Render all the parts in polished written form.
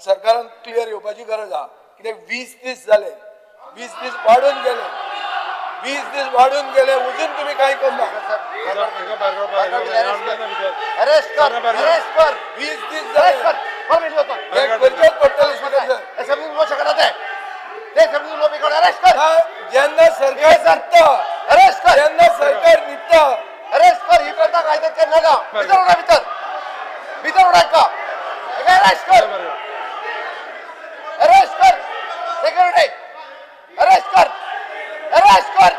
आनी सरकारान क्लियर येवपाची गरज आहा. कित्याक 20 दीस जाले, 20 दीस वाडून गेले, 20 दीस वाडून गेले, अजून तुमी कांय करना. अरेस्ट कर, अरेस्ट कर. 20 दीस अरेस्ट जाले. कर. कोण भेटलो तो? हे करचेच पडटलें स्पीकर सर. असेंब्ली उलोवंक शकना ते. ते असेंब्ली उलोवपी कोण? अरेस्ट कर. जेन्ना सरकार न्हिदता, अरेस्ट कर. जेन्ना सरकार न्हिदता. अरेस्ट कर. ही प्रथा कायद्यात केन्ना ना. भितर उडा, भितर, भितर उडा का. अरेस्ट कर, अरेस्ट कर. सेक्युरिटी, अरेस्ट कर, अरेस्ट कर.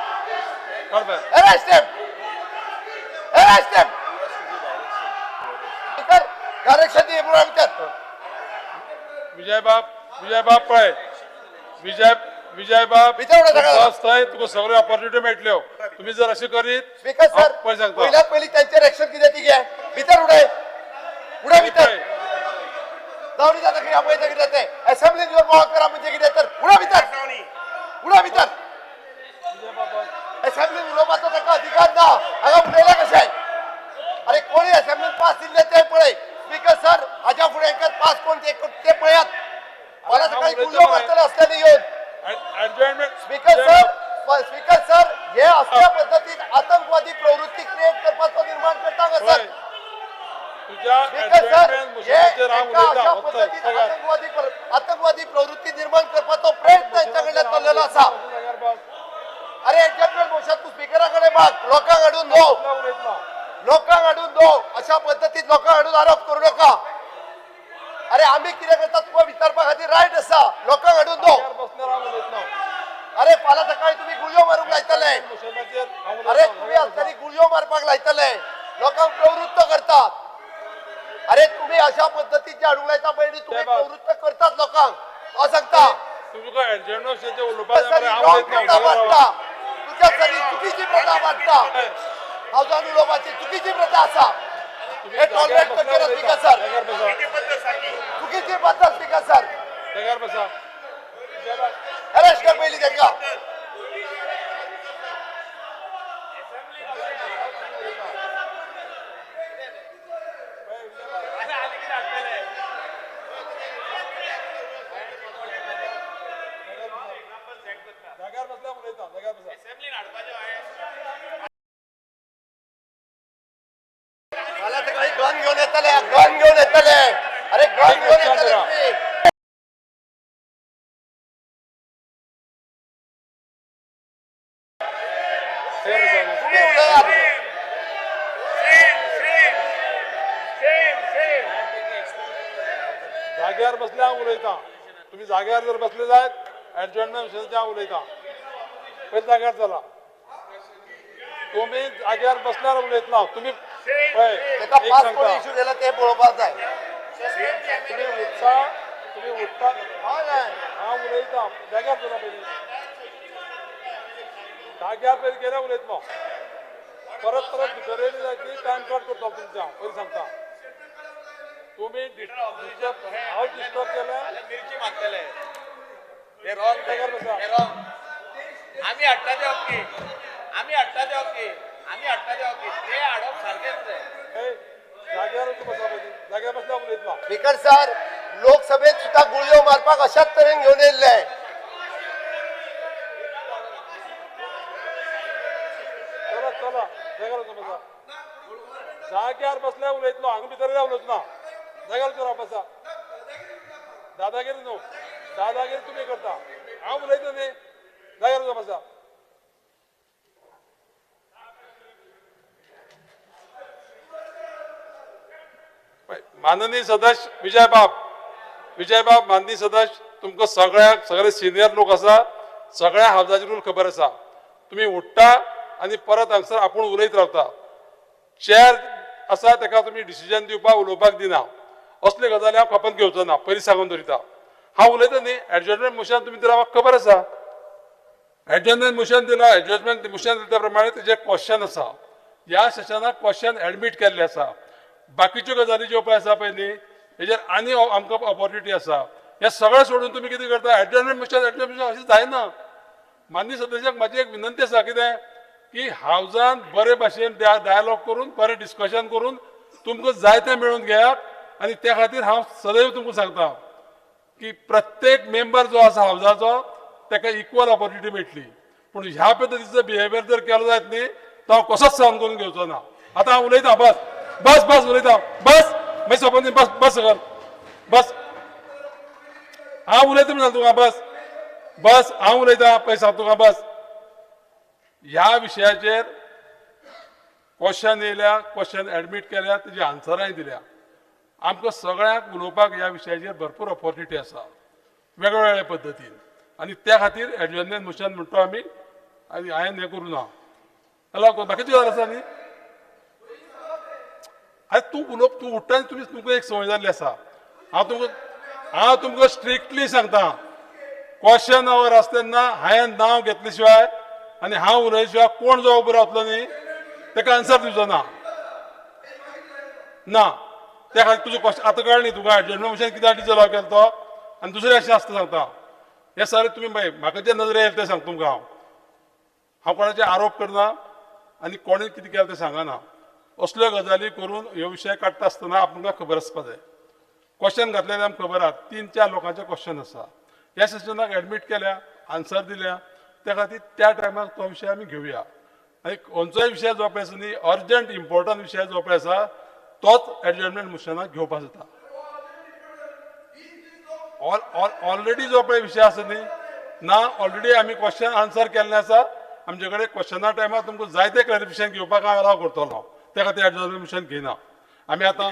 Arrest him, arrest him. Speaker, direction दी बुरा भितर. विजय बाब, विजय बाब, पळय विजय, विजय बाब. भितर उडय सगळ्यांना. बस थंय तुका सगळ्यो ऑपॉर्च्युनिटी मेळटल्यो. तुमी जर अशें करीत स्पीकर सर, हांव पळय सांगता. पयल्यात पयली त्यांचेर एक्शन कितें ती घे. भितर उडय, उडय भितर. पळय, जावनी जाता कितें पळयता कितें तें. असेंब्लीन येवन बोवाळ करा म्हणजे कितें तर. उडय भितर, उडय भितर. असेंब्लीन उलोवपाचो ताका अधिकार ना. हांगा उलयला कशें? अरे, कोणी असेंब्लीन पास दिल्ले ते पळय. स्पीकर सर, हाज्या फुडें हांकां पास कोण ते ते पळयात. फाल्यां सकाळी गुळयो मारतले असल्यांनी येवन. Adjournment. Speaker sir, speaker sir, हे असल्या पद्दतीन आतंकवादी प्रवृत्ती क्रिएट करपाचो निर्माण करता हांगासर. पळय, तुज्या स्पीकर सर, ऍडजॉइनमेंट हे मोशनाचेर हांव एका उलयतां. अशा वच थंय, पद्दतीन जाग्यार. आतंकवादी प्रवृत्ती निर्माण करपाचो प्रयत्न हेंच्या कडल्यान चल्लेलो आसा. जाग्यार बस. अरे, एडजस्टमेंट मोशन तूं स्पिकरा कडेन माग, लोकांक हाडून न्हू. उलयतलो. लोकांक हाडून न्हू. अशा पद्दतीन लोकांक हाडून आरोप करू नका. अरे, आमी कितें करता तुका विचारपा खातीर रायट आसा. लोकांक हाडून न्हू. जाग्यार बसल्यार हांव उलयतलो. अरे, फाल्यां सकाळी तुमी गुळयो मारूंक लायतले. मोशनाचेर हांव अरे, उलयतलो. तुम्ही असल्यानी गुळयो मारपाक लायतले, लोकांक प्रवृत्त करतात. अरे, तुम्ही अशा पद्दतीचे हाडूंक लायता पळय न्ही, तुम्ही प्रवृत्त करतात लोकांक, हांव सांगता. तुमकां ऍडजॉइनमेंट मोशनाचेर उलोवपाक जाय सरी मरे, हांव रॉंग उलयतलो. प्रथा जाग्यार वाडटा रावा. तुमच्या, सरी चुकीची प्रथा वाडटा. हावजान उलोवपाची चुकीची प्रथा आसा. तुमी हे जाग्यार टॉलरेट बसल्यार करचें ना. उलयता. Speaker sir. जाग्यार बसा. चुकीची पद्दत, स्पीकर सर. जाग्यार बसा. अरेस्ट कर पयलीं तांकां. जाग्यार बसल्यार उलयता. जाग्यार बसा. फाल्यां सकाळी गन घेवन येतले, गन घेवन येतले. अरे, गन घेवन येतले तुमी. तुमी उलयात. जाग्यार बसल्या हांव उलयतां. तुमी जाग्यार जर बसले जायत, ऍडजॉइनमेंट मोशनाचेर हांव उलयतां. पयलीं जाग्यार चला. तुमी जाग्यार बसल्यार उलयतलो हांव. तुमी पळय, ताका एक पास कोण सांगता, इश्यू केला ते पळोवपाक जाय. तुमी उठता, तुमी उठता. हय हय. हांव उलयतां. जाग्यार चला पयलीं. जाग्यार पयलीं गेल्यार उलयतलो. परत परत भितर येयले जायत न्ही, टायम कट करतलो तुमचें. हांव पयलीं सांगता, तुमी डिस्टर्ब, हांव डिस्टर्ब केलें. मिरची मारतले हे रॉंग. जाग्यार बसा. हे रॉंग. आमी हाडटा ते ओके, आमी हाडटा ते ओके, आमी हाडटा ते ओके. ते हाडप सारकेंच न्हय. ए, जाग्यार वचून बसा पयलीं. जाग्यार बसल्यार उलयतलो. स्पीकर सर, लोकसभेत सुद्धा गुळयो मारपाक अशाच तरेन घेवन येयल्ले. चला, चला, जाग्यार वचून बसा. जाग्यार बसल्यार उलयतलो. हांगा भितर येयल्यार उलोवचो ना. जाग्यार वचून राव, बसा. दादागिरी न्हू, दादागिरी तुमी करता. हांव उलयता न्ही. जाग्यार वचून बसा. माननीय सदस्य विजय बाब, विजय बाब, माननीय सदस्य, तुमकां सगळ्याक, सगळे सिनियर लोक आसा, सगळ्या हावजाची रूल खबर आसा. तुमी उठ्ठा आनी परत हांगसर आपूण उलयत रावता. चेअर आसा ताका तुमी डिसिजन दिवपाक, उलोवपाक दिना. असले गजाली हांव खपत घेवचो ना, पयलीं सांगून दवरिता. हांव उलयता न्ही. एडजस्टमेंट मोशन तुमी दिला, म्हाका खबर आसा. एडजस्टमेंट मोशन दिला, एडजस्टमेंट मोशन दिल्या प्रमाणे तेजें क्वेश्चन आसा. ह्या सेशनाक क्वेश्चन एडमीट केल्लें आसा. बाकीच्यो गजाली ज्यो पळय आसा पळय न्ही, हेजेर आनी आमकां ऑपॉर्च्युनिटी आसा. हें सगळें सोडून तुमी कितें करता? एडजस्टमेंट मोशन, एडजस्टमेंट मोशन, अशें जायना. माननीय सदस्यांक म्हाजी एक विनंती आसा, कितें की हावजान बरे भाशेन डायलॉग करून, बरें डिस्कशन करून तुमकां जाय तें मेळोवन घेयात. आनी त्या खातीर हांव सदैव तुमकां सांगता. की प्रत्येक मेंबर जो आसा हावजाचो ताका इक्वल ऑपॉर्च्युनिटी मेळटली. पूण ह्या पद्दतीचो बिहेवियर जर केलो जायत न्ही तो हांव कसोच सहन करून घेवचो ना. आतां हांव उलयतां, बस बस बस उलयतां, बस मागीर सोंपत न्ही, बस बस सकल बस. हांव उलयता म्हणून तुका, बस बस हांव उलयतां पळय सांग तुका बस. ह्या विशयाचेर क्वेश्चन येयल्या, क्वेश्चन एडमीट केल्या, तेजी आन्सरांय दिल्या. आमकां सगळ्यांक उलोवपाक ह्या विशयाचेर भरपूर ऑपॉर्च्युनिटी आसा वेगवेगळ्या पद्दतीन, आनी त्या खातीर एडजर्नमेंट मोशन म्हणटा आमी, आनी हांवें हें करूं ना. जाल्यार बाकीची गजाल आसा न्ही. आरे तूं उलोवप, तूं उठ्ठा आनी तुमी तुमकां एक संवय जाल्ली आसा. हांव तुमकां स्ट्रिक्टली सांगता, क्वेश्चन our आसता तेन्ना हांवें नांव घेतले शिवाय आनी हांव उलयले शिवाय कोण जो उबो रावतलो न्ही ताका आन्सर दिवचो ना. ना त्या खातीर तुजो क्वेश्चन आतां कळ्ळें न्ही तुका एडजर्नमेंट मोशन कित्याक डिजॉल्व केलो तो. आनी दुसरें अशें आसता सांगता, हें सर तुमी पळय म्हाका जे नजरे येयलें तें सांगता तुमकां. हांव कोणाचेर आरोप करना आनी कोणें कितें केलें तें सांगना. असल्यो गजाली करून ह्यो विशय काडटा आसतना आमकां खबर आसपा जाय. क्वेश्चन घातलें जाल्यार आमकां खबर आहा 3-4 लोकांचे क्वेश्चन आसा. ह्या सेशनाक एडमीट केल्या, आन्सर दिल्या, त्या खातीर त्या टायमार तो विशय आमी घेवया. आनी खंयचोय विशय जो पळय आसा न्ही अर्जंट इम्पॉर्टंट विशय जो पळय आसा तोच एडजर्नमेंट मोशनाक घेवपाक जाता. ऑलरेडी जो पळय विशय आसा न्ही ना, ऑलरेडी आमी क्वेश्चन आन्सर केल्लें आसा. आमचे कडेन क्वेश्चना टायमार तुमकां जायते क्लॅरिफिकेशन घेवपाक हांव अलाव करतलो. त्या खातीर एडजर्नमेंट मोशन घेयना आमी. आतां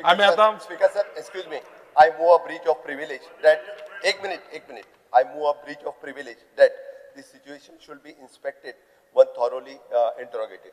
आमी आतां speaker sir, excuse me, I move a breach of privilege that, एक मिनिट एक minute, I move a breach of privilege that this situation should be inspected one thoroughly interrogated.